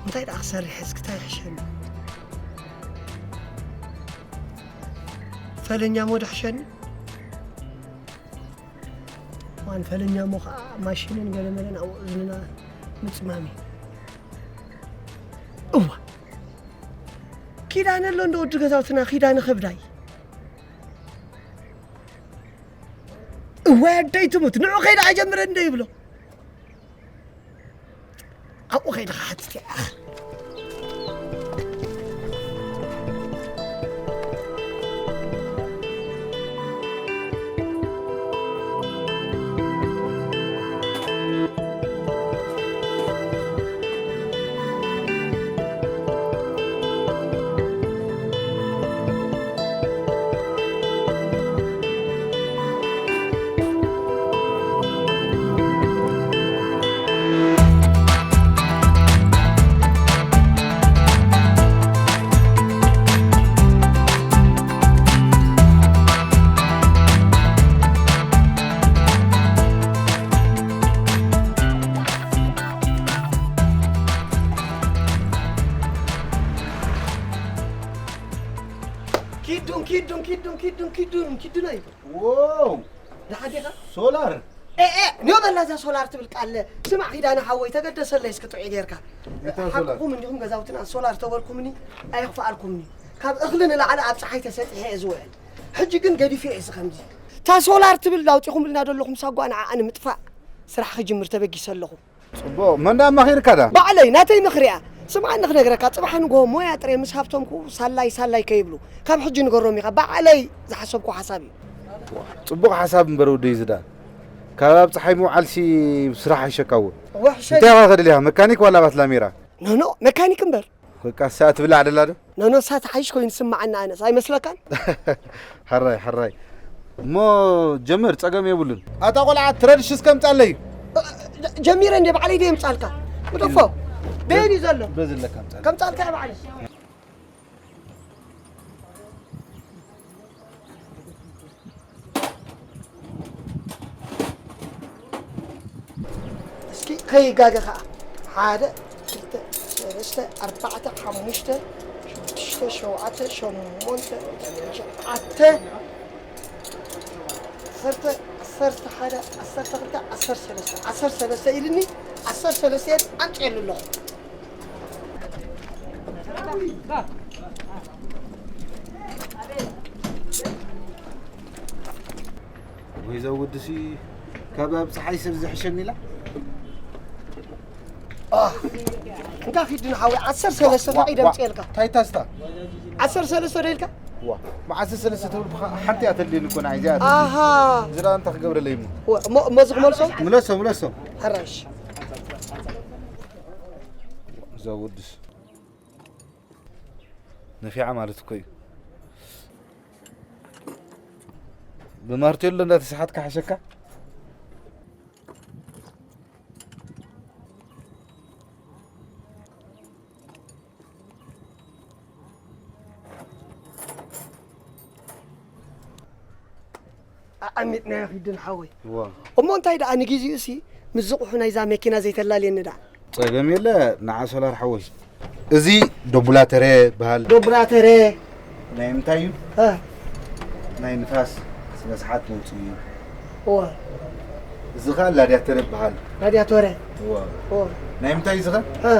እንታይ ደኣ ክሰርሕ እስኪ እንታይ ይሕሸኒ? ፈለኛ ሞ ዶ ሕሸኒ? ዋን ፈለኛ ሞ ኸዓ ማሽንን ገለመለን ኣብ እዝንና ምጽማም እዩ። እዋ ኪዳነ ኣሎ እንደ ወዲ ገዛውትና ኪዳነ ከብዳይ። እዋ ኣደይ ትሙት ንዑ ከይዳ ኣጀምረ እንደ ይብሎ። ኣብኡ ከይድኻ ሓትት እያ። ኪዱን ኪዱን ኪዱን ኪዱን ኪዱን ኪዱን ኣይብል። ዎው! ደሓን ዲኻ? ሶላር። ኤ፣ ኤ፣ ኒዮ በላ እዛ ሶላር ትብል ቃል። ስማዕ ኪዳነ ሓወይ፣ ተገደሰለይ እስኪ ጥዑይ ጌርካ። እንታይ ሶላር? ሓቅኹም እንዲኹም ገዛውትና ሶላር ተበልኩምኒ፣ ኣየኽፍኣልኩምኒ። ካብ እኽሊ ንላዕሊ ኣብ ጸሓይ ተሰጢሐ እየ ዝውዕል። ሕጂ ግን ገዲፈ እየ እዚ ከምዚ። እታ ሶላር ትብል ላውጢኹምልና ዘለኹም ሳጓ ንዓኣ ንምጥፋእ ስራሕ ክጅምር ተበጊሰ ኣለኹ። ጽቡቕ፣ መን ደኣ ኣማኺርካ ደኣ? ባዕለይ፣ ናተይ ምኽሪ እያ። ስምዓኒ ክነግረካ፣ ጽባሕ ንግሆ ሞያ ጥሬ ምስ ሃብቶም ክኡ ሳላይ ሳላይ ከይብሉ። ካብ ሕጂ ንገሮም ኢኻ፣ ባዕለይ ዝሓሰብኩ ሓሳብ እዩ። ጽቡቕ ሓሳብ እምበር ወደይ ዝዳ። ካብ ኣብ ጸሓይ ምውዓልሲ ስራሕ ኣይሸካዎ። ውሕሸይ። እንታይ ኢኻ ከደልኻ? መካኒክ ዋላ ባት ላሜራ? ኖ፣ ኖ፣ መካኒክ እምበር። በቃ፣ እሳ ትብላዕ ደላ ዶ? ኖኖ፣ እሳ ትሓይሽ ኮይኑ ስምዓና ኣነስ፣ ኣይመስለካን? ሕራይ፣ ሕራይ። እሞ ጀምር፣ ጸገም የብሉን። ኣታ ቆልዓ፣ ትረድሽ እስከ ምጻለይ። ጀሚረ እንዴ፣ ባዕለይ ደይ ምጻልካ። ግደፎ። በየን እዩ ዘሎ? በዚ ኣለካ ምጻለይ። ከምጻልካ እየ ባዕለይ። እስኪ ከይጋገ ኸዓ። ሓደ፣ ክልተ፣ ሰለስተ፣ ኣርባዕተ፣ ሓሙሽተ፣ ሽዱሽተ፣ ሸውዓተ፣ ሸሞንተ፣ ትሽዓተ፣ ዓሰርተ፣ ዓሰርተ ሓደ፣ ዓሰርተ ክልተ፣ ዓሰርተ ሰለስተ፣ ዓሰርተ ሰለስተ ኢልኒ፣ ዓሰርተ ሰለስተ ኣምፅኤሉ ኣለኹ። ወይ ዘውድሲ ካብ ኣብ ፀሓይ ሰብ ዝሕሸኒ ኢላ። ኣህ፣ እንካ ኪድ ንሓወይ፣ ዓሰርተ ሰለስተ ዋ፣ ፈቒደ ዋ፣ ኣምፅኤልካ። እንታይ ታስታ? ዓሰርተ ሰለስተ ዶ ኢልካ? ዋ፣ መዓስ ሰለስተ ተብል ብኻ ሓንቲ እያ ተድልየኒ እኮ ንዓይ እዚኣ ተድልየኒ። ኣሃ። ዝዳ እንታይ ክገብረለይ እሞ? ወ-፣ እሞ፣ እሞ እዚ ክመልሶ? ምለሶ፣ ምለሶ። ሕራሽ። እዛ ወድስ ነፊዓ ማለት እኮ እዩ። ብማርቴሎ እንዳተሰሓትካ ሓሸካ? ኣቐሚጥናዮ ኪድን ሓወይ። እዋ። እሞ እንታይ ደኣ ንግዜኡ ሲ ምስ ዝቑሑ ናይዛ መኪና ዘይተላልየኒ ደኣ? ጸገም የለ፣ ንዓ ሶላር ሓወይ። እዚ ዶቡላተረ በሃል። ዶቡላተረ። ናይ ምንታይ እዩ? እ። ናይ ንፋስ ስነ ስርዓት መውፅኢ እዩ። እወ። እዚ ኸዓ ላድያተረ በሃል። ላድያተረ። እወ። እወ። ናይ ምንታይ እዩ እዚ ኸ? እ።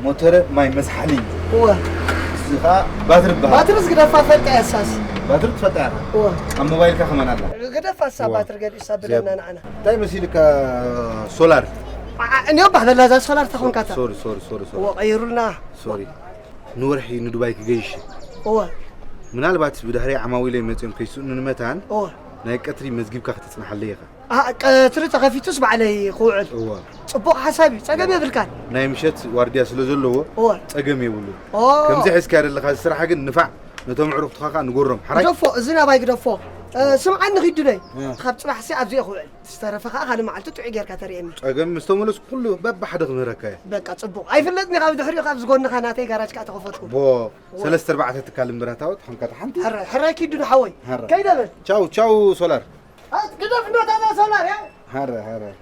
ሞተረ ማይ መዝሓሊ እዩ። እወ። እዚ ኸዓ ባትሪ በሃል። ባትሪስ ግደፋ ፈልጣ እያ እሳስ። ባትሪ ትፈልጣ ኢኻ? እወ። ኣብ ሞባይልካ ከማን ኣላ። ግደፋ እሳ እወ። ባትሪ ገዲሳ ብለና እዚኣ ንዓና። እንታይ መሲልካ ሶላር? ዓ-፣ ዓ-፣ እኔ ባህ በላ እዛ ሶላር ተኾንካ እታ። ሶሪ፣ ሶሪ፣ ሶሪ፣ ሶሪ። እወ፣ ቀይሩልና። ሶሪ። ንወርሒ ንዱባይ ክገይሽ። እወ። ምናልባት ብድሕሪ ዓማዊለይ መጺኦም ከይስእኑኒ መታን እወ። ናይ ቀትሪ መዝጊብካ ክትጽንሓለይ ኢኻ። ኣ፣ ቀትሪ ተኸፊቱስ ባዕለይ ክውዕል። እወ። ጽቡቕ ሓሳብ እዩ፣ ጸገም የብልካን። ናይ ምሸት ዋርድያ ስለ ዘለዎ እወ። ጸገም የብሉን። ኦ። ከምዚ ሒዝካዮ ዘለኻ እዚ ስራሕ ግን ንፋዕ ነቶም ኣዕሩኽትኻ ከኣ ንገሮም። ሓራይ? ግደፎ፣ እዚ ናባይ ግደፎ። እ፣ ስምዓኒ ኪዱነይ። እ። ካብ ጽባሕሲ ኣብዚኦ ክውዕል። ዝተረፈ ከኣ ካልእ መዓልቲ ጥዑይ ጌርካ ተርእየኒ። ጸገም ምስ ተመለስኩ ኩሉ በብሓደ ክምህረካ እየ። በቃ ጽቡቕ። ኣይፍለጥን ኢኻ፣ ብድሕሪኡ ካብ ዝጎንኻ ናተይ ጋራጅ ከኣ ተኸፈትኩ። ቦ፣ ወ- ሰለስተ ኣርባዕተ ትካል እምበራታዎት ሓምካ ተሓንቲ። ሕራይ፣ ሕራይ ኪዱ ንሓወይ። ሕራይ። ከይደ በል። ቻው፣ ቻው ሶላር። ኣት ግደፍ እንዶ ታዛ ሶላር፣ ያ። ሕራይ፣ ሕራይ።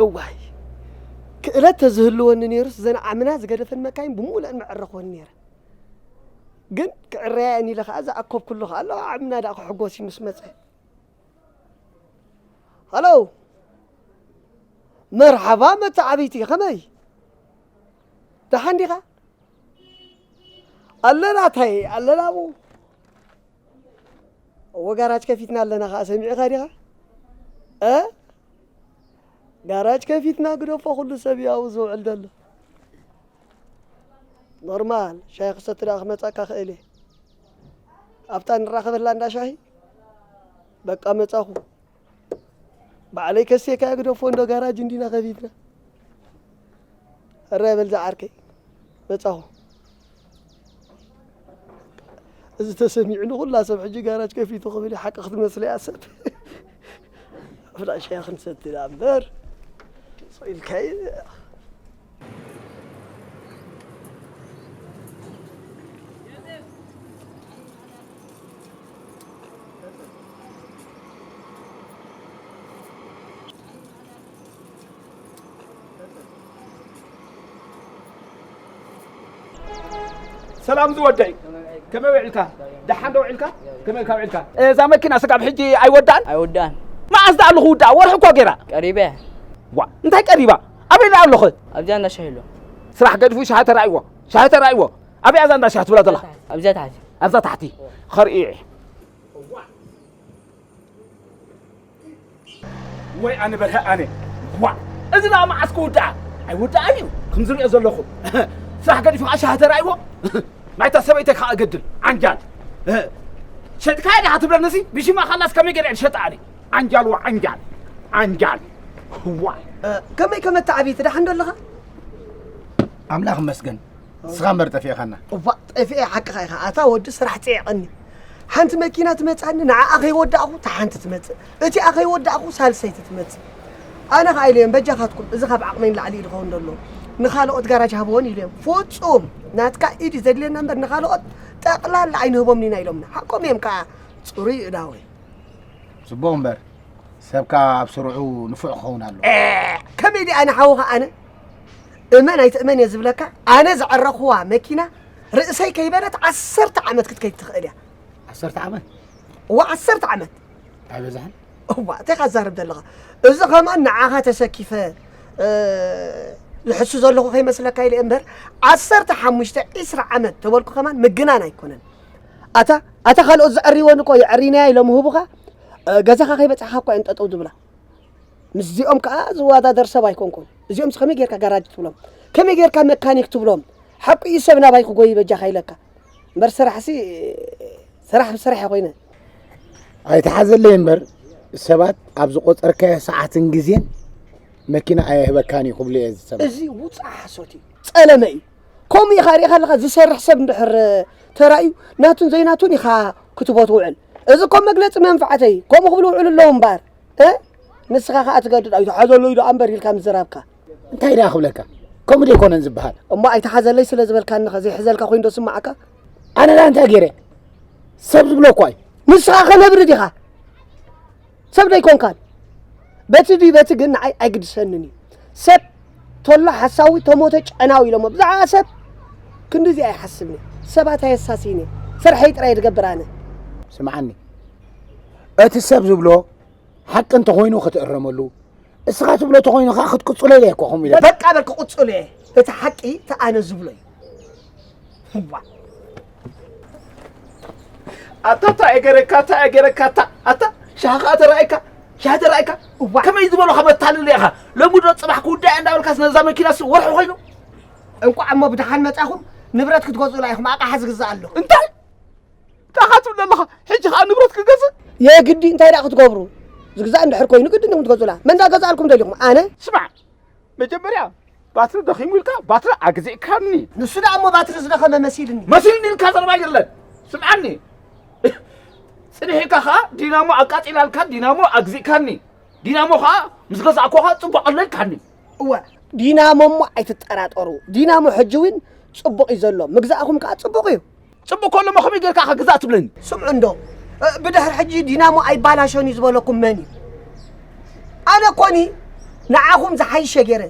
እዋይ፣ ክእ ድሌት ተዝህልወኒ ነይሩስ፣ እዘን ዓምና ዝገደፈን መካይን ብምሉአን ምዕረኽወን ነይረ። ግን ክዕረያ እየን ኢለ ከኣ ዝኣከብኩሉ ከኣ ኣለዋ፣ ዓምና ደኣ ክሕጎስ እዩ ምስ መጸ። ሃሎ፣ መርሓባ መተዓብይቲ፣ ከመይ? ደሓን ዲኻ? ኣለና፣ ታይ ኣለና ኣብኡ። እወ፣ ጋራጅ ከፊትና ኣለና ኸዓ፣ ሰሚዕኻ ዲኻ? እ? ጋራጅ ከፊትና ግደፎ፣ ኩሉ ሰብ እዩ ኣብኡ ዝውዕል ዘሎ። ኖርማል፣ ሻሂ ክሰቲ ደኣ ክመጻካ ክእል እየ። ኣብታ ንራኸበላ እንዳ ሻሂ፣ በቃ መጻኹ። ባዕለይ ከስየካ ግደፎ፣ እንዶ ጋራጅ እንዲና ከፊትና። እረ በል ዝዓርከይ፣ መጻኹ። እዚ ተሰሚዑ ንኹላ ሰብ ሕጂ ጋራጅ ከፊቱ ክብል እዩ፣ ሓቂ ክትመስል እያ ሰብ። ፍላሽ እያ ክንሰቲ ደኣ እምበር፣ ስቕ ኢልካ እዩ። ሰላም ዝወደይ፣ ከመይ ውዒልካ? ደሓን ዶ ውዒልካ? ከመይ ኢልካ ውዒልካ? እዛ መኪና ስጋብ ሕጂ ኣይወዳእን? ኣይወዳእን። መዓስ ደኣ ኣለኹ ውዳእ? ወርሒ እኮ ገይራ። ቀሪበ። ዋ፣ እንታይ ቀሪባ? ኣበይ ደኣ ኣለኹ? ኣብዚኣ እንዳ ሻሂ ኣሎ። ስራሕ ገዲፉ ሻሂ ተራእይዎ፣ ሻሂ ተራእይዎ። ኣበይ እዛ እንዳ ሻሂ ትብላ ዘለኻ? ኣብዚኣ ታሕቲ። ኣብዛ ታሕቲ። ኸርኢ። ወይ ኣነ በርሀ ኣነ። ዋ፣ እዚ ደኣ መዓስ ክውዳኣ? ኣይውዳእን እዩ። ከም ዝሪኦ ዘለኹ። ስራሕ ገዲፉ ከዓ ሻሂ ተራእይዎ። ናይታ ሰበይተይ ከዓ እገድል። ዓንጃል። ሸጥካያ ዲኻ ትብለኒ ሲ? ብሽማ ካላስ ከመይ ገይረ እየ ዝሸጣ ኣነ? ዓንጃል ዋ ዓንጃል። ዓንጃል። ዋ። ከመይ ከመ ተዓብይቲ ደሓን ዶ ኣለኻ? ኣምላኽ ይመስገን። ንስኻ እምበር ጠፊእኻና። እዋእ፣ ጠፊኤ ሓቅኻ ኢኻ። ኣታ ወዲ ስራሕ ጽዒቐኒ። ሓንቲ መኪና ትመጽኣኒ፣ ንዓኣ ከይወዳእኹ እታ ሓንቲ ትመጽእ። እቲኣ ከይወዳእኹ ሳልሰይቲ ትመጽእ። ኣነ ኸኣ ኢለዮም፣ በጃኻትኩም፣ እዚ ካብ ዓቕመይ ንላዕሊ እዩ ዝኸውን ዘሎ። ንኻልኦት ጋራጅ ሃብወን ኢለዮም። ፍጹም! ናትካ ኢድ እዩ ዘድልየና እምበር ንኻልኦት ጠቕላላ ኣይንህቦምን ኢና ኢሎምና። ሓቆም እዮም ከኣ። ጽሩይ እዳወይ። ጽቡቕ እምበር፣ ሰብካ ኣብ ስርሑ ንፉዕ ክኸውን ኣለዎ። ኤ፣ ከመይ ድኣ ንሓውኻ ኣነ? እመን ኣይትእመን እየ ዝብለካ፣ ኣነ ዘዐረኽዋ መኪና ርእሰይ ከይበለት ዓሰርተ ዓመት ክትከይድ ትኽእል እያ። ዓሰርተ ዓመት? እዋ፣ ዓሰርተ ዓመት። ኣይበዝሕን? እዋ፣ እንታይ ኢኻ ትዛረብ ዘለኻ? እዚ ኸማን ንዓኻ ተሰኪፈ፣ እ፣ ዝሕሱ ዘለኹ ከይመስለካ ኢለ እምበር፣ ዓሰርተ ሓሙሽተ፣ ዒስራ ዓመት ተበልኩ ኸማን ምግናን ኣይኮነን። ኣታ፣ ኣታ ካልኦት ዘዕርይወን እኮ የዕሪናያ ኢሎም ህቡኻ፣ እ፣ ገዛኻ ከይበጻሕኻ እኮ እየን ጠጠው ዝብላ። ምስዚኦም ከኣ ዝወዳደር ሰብ ኣይኮንኩን። እዚኦምስ ከመይ ጌርካ ጋራጅ ትብሎም? ከመይ ጌርካ መካኒክ ትብሎም? ሓቁ እዩ ሰብ ናባይ ክጎይ በጃኻ ኢለካ። እምበር ስራሕሲ፣ ስራሕ ብስራሕ እየ ኮይነ። ኣይትሓዘለይ እምበር፣ ሰባት ኣብ ዝቆጸርካዮ ሰዓትን ግዜን መኪና ኣየህበካን እዩ ክብሉ እየ ዝሰምዕ። እዚ ውጹእ ሓሶት እዩ። ጸለመ እዩ። ከምኡ ኢኻ ሪኢኻ ኣለኻ፣ ዝሰርሕ ሰብ እንድሕር ተራእዩ፣ ናቱን ዘይናቱን ኢኻ ክትቦ ትውዕል። እዚ እኮ መግለጺ መንፍዓተይ፣ ከምኡ ክብሉ ውዕሉ ኣለዉ እምበኣር። እ? ንስኻ ኸኣ ትገድድ፣ ኣይትሓዘለይ ደኣ እምበር ኢልካ ምዝራብካ። እንታይ ደኣ ክብለካ? ከምኡ ደይኮነን ዝበሃል። እሞ ኣይትሓዘለይ ስለ ዝበልካኒ ኸ ዘይሕዘልካ ኮይኑ ዶ ስምዓካ? ኣነ ደኣ እንታይ ገይረ? ሰብ ዝብሎ እኳ እዩ። ንስኻ ኸ ነብሪ ዲኻ? ሰብ ዶ ኣይኮንካን? በቲ ድዩ በቲ ግን ንዓይ ኣይግድሰንን እዩ። ሰብ ተሎ ሓሳዊ ተሞተ ጨናዊ ኢሎሞ። ብዛዕባ ሰብ ክንድዚ ኣይሓስብን እየ። ሰባት ኣየሳስይን እየ። ስርሐይ ጥራይ እየ ዝገብር ኣነ። ስምዓኒ፣ እቲ ሰብ ዝብሎ ሓቂ እንተኾይኑ ክትእረመሉ፣ እስኻ ትብሎ ተኾይኑ ኸዓ ክትቅጽሎ ኢለ እኮ ከምኡ ኢለ። በቃ በል ክቕጽሎ እየ። እቲ ሓቂ እቲ ኣነ ዝብሎ እዩ። እዋ። ኣታ፣ ኣታ፣ እገረካ፣ ኣታ፣ እገረካ፣ ኣታ፣ ኣታ፣ ሻሂ ኸዓ ተራእይካ፣ ሻሂ ተራእይካ። እዋ። ከመይ ዝበሉ ኸመታልል ኢኻ? ሎሚ ዶ ጽባሕ ክውዳእ እንዳበልካስ ነዛ መኪናስ ወርሒ ኾይኑ? እንቋዕ እሞ ብደሓን መጻኹም፣ ንብረት ክትገዝኡላ ኢኹም፣ ኣቕሓ ዝግዛእ ኣሎ። እንታይ? እንታይ ኢኻ ትብል ዘለኻ? ሕጂ ኸዓ ንብረት ክገዝእ? የግዲ እንታይ ደኣ ክትገብሩ? ዝግዛእ እንድሕር ኮይኑ ግድን ኢኹም ትገዝኡላ። መን ደኣ ገዝኣልኩም ደሊኹም? ኣነ? ስማዕ፣ መጀመርያ ባትሪ ደኺሙ ኢልካ ባትሪ ኣግዚእካኒ። ንሱ ደኣ እሞ ባትሪ ዝደኸመ መሲልኒ። መሲልኒ ኢልካ ዘረባ የለን። ስምዓኒ። ጽኒሕ ኢልካ ኸኣ ዲናሞ ኣቃጺላልካ ዲናሞ ኣግዚእካኒ። ዲናሞ ኸኣ ምስ ገዛእኩ ኸኣ ጽቡቕ ኣሎ ኢልካኒ። እወ፣ ዲናሞ እሞ ኣይትጠራጠሩ። ዲናሞ ሕጂ እውን ጽቡቕ እዩ ዘሎ። ምግዛእኹም ከኣ ጽቡቕ እዩ። ጽቡቕ ከሎ እሞ ከመይ ጌርካ ኢኻ ግዛእ ትብለኒ? ስምዑ እንዶ፣ እ፣ ብድሕሪ ሕጂ ዲናሞ ኣይባላሾን እዩ ዝበለኩም መን እዩ? ኣነ እኮኒ ንዓኹም ዝሓይሸ ገይረ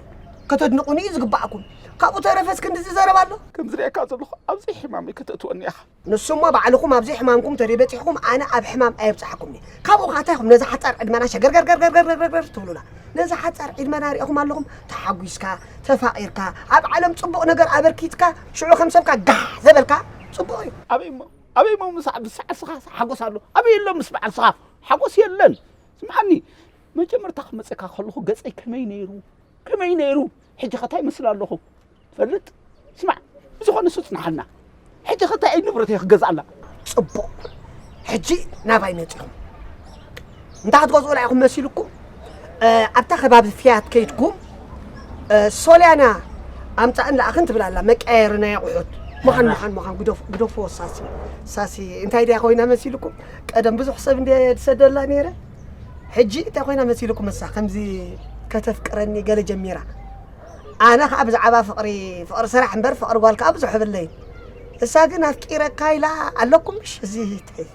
ከተድንቑኒ እዩ ዝግባኣኩም። ካብኡ ተረፈስ ክንድዚ ዘረባ ኣሎ? ከም ዝርእየካ ዘለኹ ኣብዚ ሕማመይ ከተእትወኒ ኢኻ። ንሱ እሞ ባዕልኹም ኣብዚ ሕማምኩም ተደይ በጺሕኩም ኣነ ኣብ ሕማም ኣየብጽሓኩምኒ። ካብኡ ኸዓ እንታይ ኢኹም ነዛ ሓጻር ዕድመና ሸገርገርገርገርገርገርገር ትብሉና? ነዛ ሓጻር ዕድመና ሪእኹም ኣለኹም? ተሓጒስካ፣ ተፋቒርካ፣ ኣብ ዓለም ጽቡቕ ነገር ኣበርኪትካ፣ ሽዑ ከም ሰብካ ጋሕ ዘበልካ ጽቡቕ እዩ። ኣበይ እሞ ኣበይ እሞ ምስ ምስ ዓርስኻ ሓጎስ ኣሎ? ኣበይ ኣሎ ምስ በዓል ስኻ ሓጎስ የለን። ስምዓኒ፣ መጀመርታ ክመጸካ ከለኹ ገጸይ ከመይ ነይሩ? ከመይ ነይሩ? ሕጂ ኸ እንታይ ይመስል ኣለኹ? ትፈልጥ? ስማዕ፣ ብዝኾነ እሱ ጽንሓልና። ሕጂ ኸ እንታይ ዓይነት ንብረት እየ ክገዝኣላ? ጽቡቕ። ሕጂ ናባይ መጺኹም። እንታይ ክትገዝኡላ ኢኹም መሲልኩም? እ፣ ኣብታ ከባቢ ፍያት ከይድኩም፣ እ፣ ሶልያና ኣምጻእን ለኣኽን ትብል ኣላ፣ መቀያየሪ ናይ ኣቑሑት። መኻን፣ መኻን፣ መኻን፣ ግደፍ-፣ ግደፍዎ ሳሲ። ሳሲ፣ እንታይ ድያ ኮይና መሲልኩም? ቀደም ብዙሕ ሰብ እንድየ ዝሰደላ ነይረ። ሕጂ እንታይ ኮይና መሲልኩም እሳ? ከምዚ ከተፍቅረኒ ገለ ጀሚራ። ኣነ ኸዓ ብዛዕባ ፍቕሪ፣ ፍቕሪ ስራሕ እምበር ፍቕሪ ጓል ከኣ ብዙሕ የብለይን። እሳ ግን ኣፍቂረካ ኢላ ኣለኩም ምሽ? እዚ እንታይ?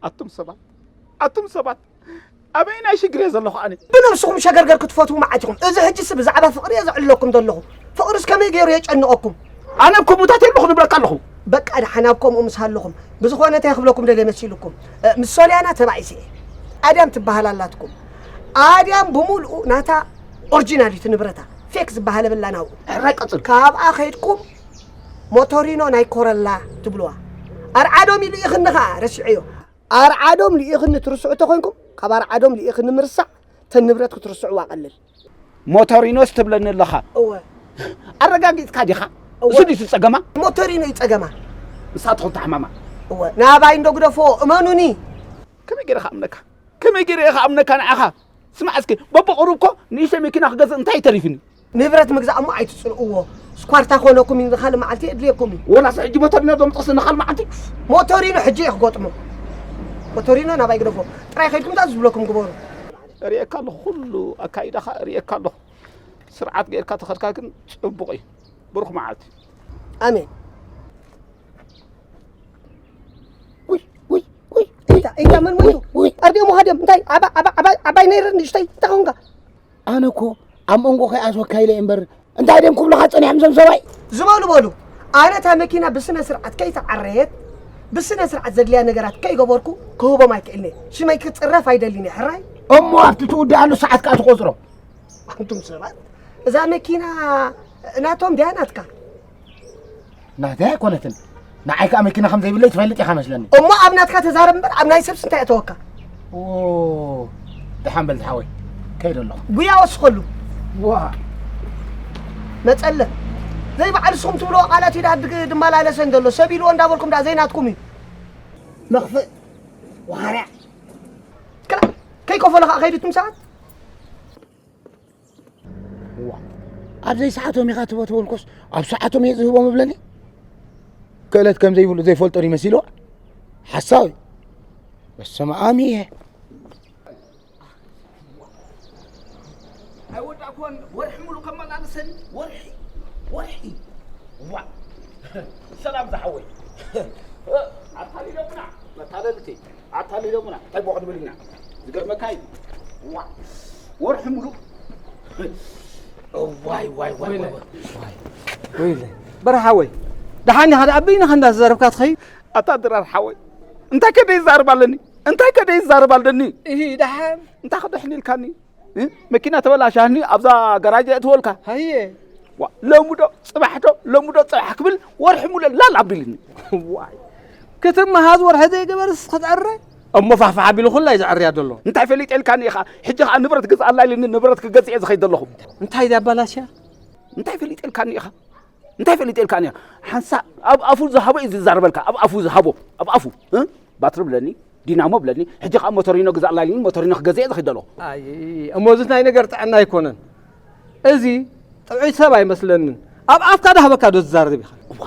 ኣቱም ሰባት፣ ኣቱም ሰባት፣ ኣበየናይ ሽግር እየ ዘለኹ ኣነ? ብነብስኹም ሸገርገር ክትፈትዉ መዓት ኢኹም። እዚ ሕጂስ ብዛዕባ ፍቕሪ እየ ዘዕልለኩም ዘለኹ። ፍቕሪስ ከመይ ገይሩ የጨንቐኩም? ኣነ እኮ ሙታት የለኹ ንብለካ ኣለኹ። በቃ ደሓን ኣብ ከምኡ ምስ ሃለኹም። ብዝኾነ እንታይ ክብለኩም ደልየ መሲልኩም? እ፣ ምስ ሶልያና ተባኢሰ እየ። ኣድያም ትበሃል ኣላትኩም። ኣድያም ብምሉኡ ናታ ኦሪጂናል እዩ እቲ ንብረታ። ፌክ ዝበሃል የብላን ኣብኡ። ሕራይ ቀጽል። ካብኣ ከይድኩም ሞቶሪኖ ናይ ኮረላ ትብልዋ። ኣርዓዶም ኢሉ ኢኽኒ ኸዓ ረሲዐዮ። ኣርዓዶም ልኢኽኒ ትርስዑ ተኾይንኩም፣ ካብ ኣርዓዶም ልኢኽኒ ምርሳዕ፣ ተን ንብረት ክትርስዕዋ ቀልል። ሞቶሪኖስ ትብለኒ ኣለኻ? እወ። ኣረጋጊጽካ ዲኻ? እወ። እሱ ድዩ ጸገማ? ሞቶሪኖ እዩ ጸገማ። ንሳ ትኹን ተሓማማ። እወ። ናባይ እንዶ ግደፎ፣ እመኑኒ። ከመይ ገይረ ክኣምነካ? ከመይ ገይረ እየ ክኣምነካ ንዓኻ? ስማዕ እስኪ፣ በብቕሩብ እኮ ንእሽተይ መኪና ክገዝእ እንታይ እዩ ተሪፍኒ? ንብረት ምግዛእ እሞ ኣይትጽልእዎ። ስኳርታ ኮነኩም እዩ፣ ንኻልእ መዓልቲ የድልየኩም እዩ። ወላስ ሕጂ ሞቶሪኖ ዶ ምጥቕስ ንኻልእ መዓልቲ? ሞቶሪኖ ሕጂ እየ ክገጥሞ። ሞቶሪኖ ናባይ ግደፎ። ጥራይ ከይድኩም እዛ ዝብለኩም ግበሩ። እርእየካ ኣለኹ፣ ኩሉ ኣካይዳኻ እርእየካ ኣለኹ። ስርዓት ገይርካ ተኸድካ ግን ጽቡቕ እዩ። ብሩኽ መዓልቲ። ኣሜን። ውይ፣ ውይ፣ ውይ፣ ውይ። ኢታ፣ ኢታ፣ መን ሞይቱ? ውይ፣ ውይ። ኣርዲኦም ሃድዮም። እንታይ? ዓባ-፣ ዓባ-፣ ዓባይ፣ ዓባይ ነይረ ንእሽተይ? እንታይ ኾንካ? ኣነ እኮ ኣብ መንጎ ከይኣትወካ ኢለ እየ እምበር፣ እንታይ ድዮም ክብሉኻ ጸኒሖም እዞም ሰብኣይ? ዝበሉ በሉ። ኣነ እታ መኪና ብስነ ስርዓት ከይተዓረየት፣ ብስነ ስርዓት ዘድልያ ነገራት ከይገበርኩ ክህቦም ኣይክእልን እየ። ሽመይ ክጽረፍ ኣይደልን እየ፣ ሕራይ? እሞ ኣብቲ ትውድኣሉ ሰዓት ከኣ ትቖጽሮ። ኣንቱም ሰባት፣ እዛ መኪና ናቶም ድያ ናትካ? ናተይ ኣይኮነትን። ንዓይ ከኣ መኪና ከም ዘይብለይ ትፈልጥ ኢኻ መስለኒ። እሞ ኣብ ናትካ ተዛረብ እምበር ኣብ ናይ ሰብስ እንታይ ኣተወካ? ኦ፣ ደሓን በል ዝሓወይ፣ ከይደ ኣለኹ። ጉያ ወስኸሉ። ዋ። መጸለ። ዘይበዓል ንስኹም ትብልዎ ቃላት እዩ ደኣ ድግ-፣ ድመላለሰን ዘሎ። ሰብ ኢልዎ እንዳበልኩም ደኣ ዘይናትኩም እዩ። መኽፍእ። ዋርያ። ክላ-፣ ከይከፈሎ ከኣ ከይዱ እቱም ሰባት። እዋ፣ ኣብ ዘይሰዓቶም ኢኻ ትህቦ ተበልኩስ፣ ኣብ ሰዓቶም እየ ዝህቦም እብለኒ? ክእለት ከም ዘይብሉ ዘይፈልጦ ድዩ መሲልዋ? ሓሳዊ። በስመ ኣብ እየ። ኣይወዳእኩዎን፣ ወርሒ ሙሉ ከመላለሰኒ፣ ወርሒ፣ ወርሒ። ዋ፣ ሰላም ዝሓወይ። ኣታሊሎምና፣ መታለልቲ፣ ኣታሊሎምና። እንታይ እሞ ክንብል ኢና? ዝገርመካ እዩ። ዋ፣ ወርሒ ሙሉ። ዋይ፣ ዋይ፣ ዋይ፣ ወይለ፣ ዋይ፣ ዋይ። ወይለ። በርሓ ሓወይ፣ ደሓን ኢኻ? ደኣ ኣበይንኻ እንዳተዛረብካ ትኸይድ? ኣታ ድራር ሓወይ፣ እንታይ ከ ደይዛረብ ኣለኒ? እንታይ ከ ደይዛረብ ኣለኒ? እሂ፣ ደሓን። እንታይ ከ ደሕን ኢልካኒ? እ? መኪና ተበላሻኒ ኣብዛ ጋራጅ እትወልካ። ሃየ። ዋ፣ ሎሚ ዶ፣ ጽባሕ ዶ፣ ሎሚ ዶ፣ ጽባሕ ክብል ወርሒ ሙሉእ ላል ኣቢልኒ። ዋይ። ክትመሃዝ ወርሒ ዘይገበርስ ክትዕረ? እሞ ፋሕፋሕ ኣቢሉ ኩላ እዩ ዘዕርያ ዘሎ። እንታይ ፈሊጠ ኢልካኒ ኢኻ? ሕጂ ኸኣ ንብረት ግዝኣላ ኢልኒ ንብረት ክገዝእ እየ ዝኸይድ ዘለኹ። እንታይ እያ ኣባላሽያ? እንታይ ፈሊጠ ኢልካኒ ኢኻ? እንታይ ፈሊጠ ኢልካኒ ኢኻ? ሓንሳእ ኣብ ኣፉ ዝሃቦ እዩ ዝዛረበልካ። ኣብ ኣፉ ዝሃቦ። ኣብ ኣፉ። እ? ባትሪ ብለኒ፣ ዲናሞ ብለኒ። ሕጂ ኸኣ ሞቶሪኖ ግዛእላ ኢልኒ ሞቶሪኖ ክገዝእ እየ ዝኸይድ ዘለኹ። ኣይ፣ እሞ እዚስ ናይ ነገር ጥዕና ኣይኮነን። እዚ ጥዑይ ሰብ ኣይመስለንን። ኣብ ኣፍካ ዳህበካ ዶ ትዛረብ ኢኻ? እዋ፣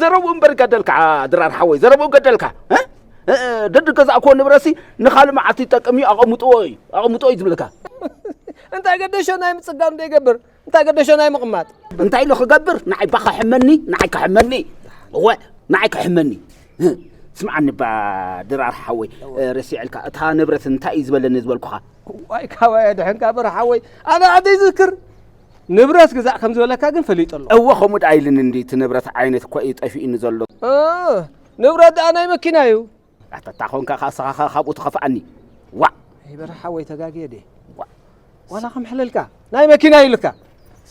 ዘረብኡ እምበር ገደልካ፣ ድራር ሓወይ፣ ዘረብኡ ገደልካ። እ? እ፣ እ፣ ደድገዛእክዎ ንብረትሲ ንኻልእ መዓልቲ ይጠቅም እዩ፣ ኣቐምጥዎ እዩ፣ ኣቐምጥዎ እዩ ዝብለካ። እንታይ ገደሾ ናይ ምጽጋን ዶ ይገብር? እንታይ ገደሾ ናይ ምቕማጥ? እንታይ ኢሉ ክገብር? ንዓይ ባኻ ሕመኒ፣ ንዓይ ክሕመኒ። እወ፣ ንዓይ ክሕመኒ። እ፣ ስምዓኒ እባ ድራር ሓወይ፣ እ፣ ረሲዕልካ፣ እታ ንብረት እንታይ እዩ ዝበለኒ ዝበልኩኻ? ዋይ፣ ካባይ ኣድሕንካ በርሓ ሓወይ። ኣነ ዓደይ ዝክር። ንብረት ግዛእ ከም ዝበለካ ግን ፈሊጡ ኣሎ። እወ፣ ከምኡ ደኣ ኢሉኒ እንዲ፣ እቲ ንብረት ዓይነት እኮ እዩ ጠፊኡኒ ዘሎ። እ፣ ንብረት ደኣ ናይ መኪና እዩ። ኣታ፣ እታ ኾንካ ከኣ ንስኻ ከኣ ካብኡ ትኸፍኣኒ። ዋእ! ኣይ በርሃ ሓወይ፣ ተጋግየ ድየ? ዋእ! ዋላ ከም ሕለልካ ናይ መኪና እዩ ኢሉካ።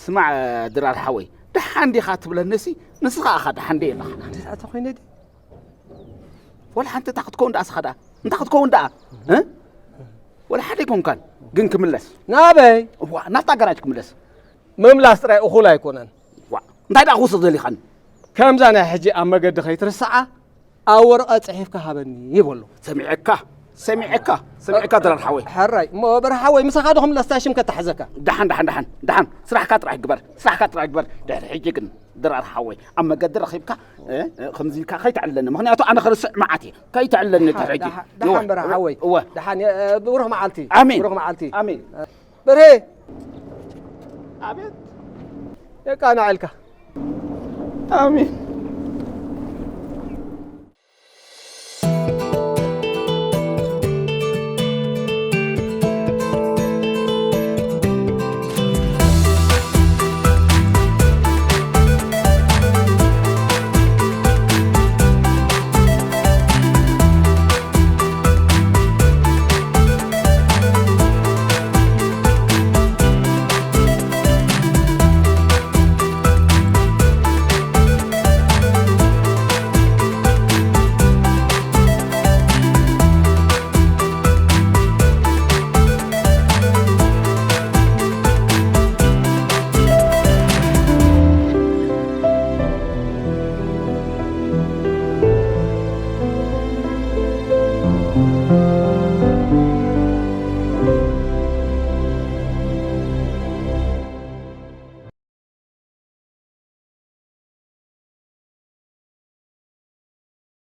ስማዕ ድራር ሓወይ፣ ደሓን ዲኻ ትብለኒሲ፣ ንስኻ ኢኻ ደሓን ደይ ኣለኻ። እንድሕር ኣተኾይነ ድየ? ወላ ሓንቲ፣ እንታይ ክትከውን ደኣ ስኻ ደኣ? እንታይ ክትከውን ደኣ? እ? ወላ ሓደ ኣይኮንካን፣ ግን ክምለስ። ናበይ? እዋ፣ ናብታ ጋራጅ ክምለስ። ምምላስ ጥራይ እኹል ኣይኮነን። ዋ፣ እንታይ ደኣ ክውስኽ ደሊኻን? ከምዛ ናይ ሕጂ ኣብ መገዲ ከይትርስዓ፣ ኣብ ወረቐት ጽሒፍካ ሃበኒ ይበሎ። ሰሚዐካ፣ ሰሚዐካ፣ ሰሚዐካ ድራር ሓወይ። ሕራይ፣ እሞ በርሃ ሓወይ፣ ምሳኻ ዶ ክምለስ እታ ሽም ከተሕዘካ? ደሓን፣ ደሓን፣ ደሓን፣ ደሓን። ስራሕካ ጥራሕ ግበር፣ ስራሕካ ጥራሕ ግበር። ድሕሪ ሕጂ ግን ድራር ሓወይ፣ ኣብ መገዲ ረኺብካ፣ እ፣ እ፣ ከምዚ ኢልካ ከይተዕልለኒ። ምኽንያቱ ኣነ ክርስዕ መዓት እየ። ከይተዕልለኒ ድሕሪ ሕጂ። ደሓ-፣ ደሓን እወ፣ በርሃ ሓወይ። እወ። ደሓን፣ እ፣ ብሩኽ መዓልቲ። ኣሜን። ብሩኽ መዓልቲ። ኣሜን። በርሄ! ኣቤት። የቃንዓልካ። ኣሜን።